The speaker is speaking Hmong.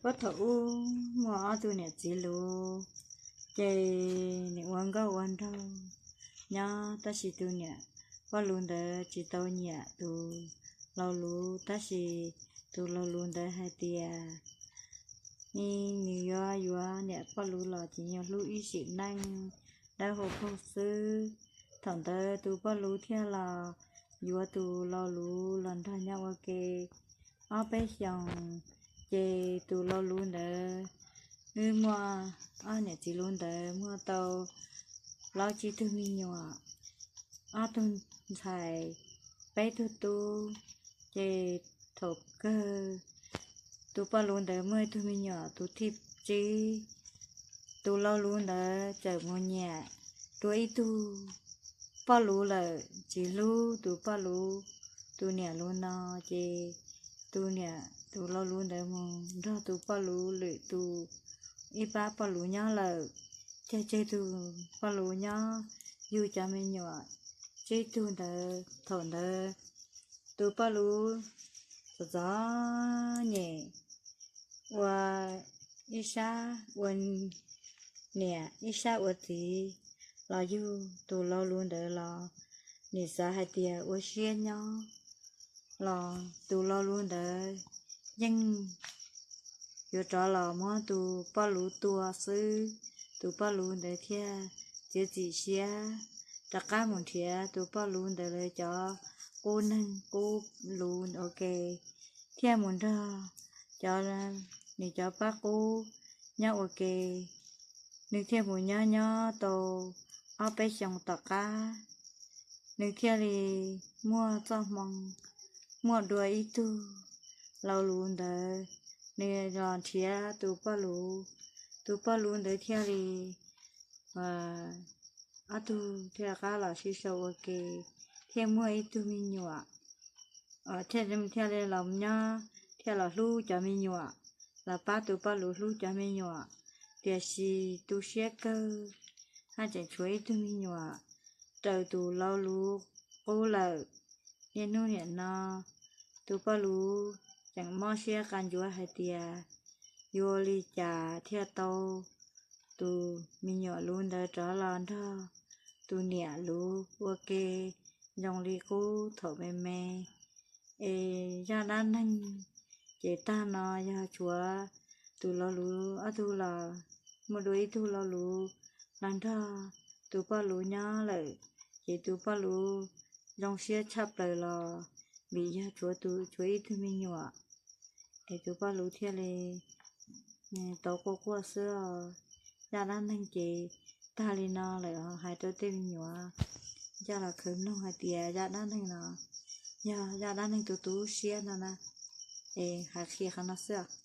Puag thaum ub muaj ob tug niam txiv luv, ces nws ua nkauj ua nraug nyob, tab sis tus niam poj luv ntawd tsis tau nyiam tus lau luv, tab sis tus lau luv ntawd hais tias nws yuav yuav niam poj luv los ces yuav hlub ib sim neej, dawb huv paug xwb. Thaum ntawd tus poj luv thiaj los yuav tus lau luv los nrog nyob ua ke ob peb xyoos, ces tus lau luv ntawd, wb muaj ob niam txiv luv ntawd muaj tau plaub tsib tug me nyuam, ob tug ntxhais, peb tug tub. Ces thaum kawg tus poj luv ntawd muaj ib tug me nyuam tus thib tsib, tus lau luv ntawd txawm mus nyiam dua ib tug poj luv lawm, tsis hlub tus poj luv, tus niam luv no. Ces tus niam, tus lau luv ntawd mus nrog tus poj luv lwm tus ib pab poj luv nyob lawm, ces tseg tus poj luv nyob yug cov me nyuam tsib tug ntawd. Thaum ntawd tus poj luv txom txom nyem, ua ib sab ua niam ib sab ua txiv los yug tus lau luv ntawd los, nws xav hais tias ua siab nyob los tus lau luv ntawd yeej yuav rov los muab tus poj luv tua xwb. Tus poj luv ntawd thiaj txiav txim siab rov qab mus nrhiav tus poj luv ntawd lawv cov qub neeg qub luv ua ke, thiaj mus nrog cov, nws cov pab qub nyob ua ke. Nws thiaj mus nyob nyob tau ob peb xyoos tom qab, nws thiaj li muaj txoj hmoo muaj dua ib tug lau luv ntawd, nws los nrhiav tus poj luv. Tus poj luv ntawd thiaj li, ob tug thiaj qab los sib sau ua ke, thiaj muaj ib tug me nyuam, thiaj, thiaj li los nyob, thiaj los hlub cov me nyuam, los pab tus poj luv hlub cov me nyuam. Tiam sis tu siab kawg, haj tseem tshuav ib tug me nyuam raws tus lau luv qub lawm. Niaj hnub niam no tus poj luv tseem mob siab qas ntsuav hais tias yuav ua li cas thiaj tau tus me nyuam luv ntawd rov los nrog tus niam luv ua ke zoo li qub thaum me me. Es zaj dab neeg ces tag no. Yog tshuav tus lau luv ob tug los, muaj dua ib tug lau luv los nrog tus poj luv nyob lawm, ces tus poj luv zoo siab tshaj plaws los vim yog tshuav tus, tshuav ib tug me nyuam, es tus poj luv thiaj li tau quaj quaj xwb os. Zaj dab neeg ces tag li no lawm. Hais rau tej me nyuam ncaj los khaws mloog hais tias zaj dab neeg no yog zaj dab neeg tu tu siab no na. Es hais qhia qhov no xwb os.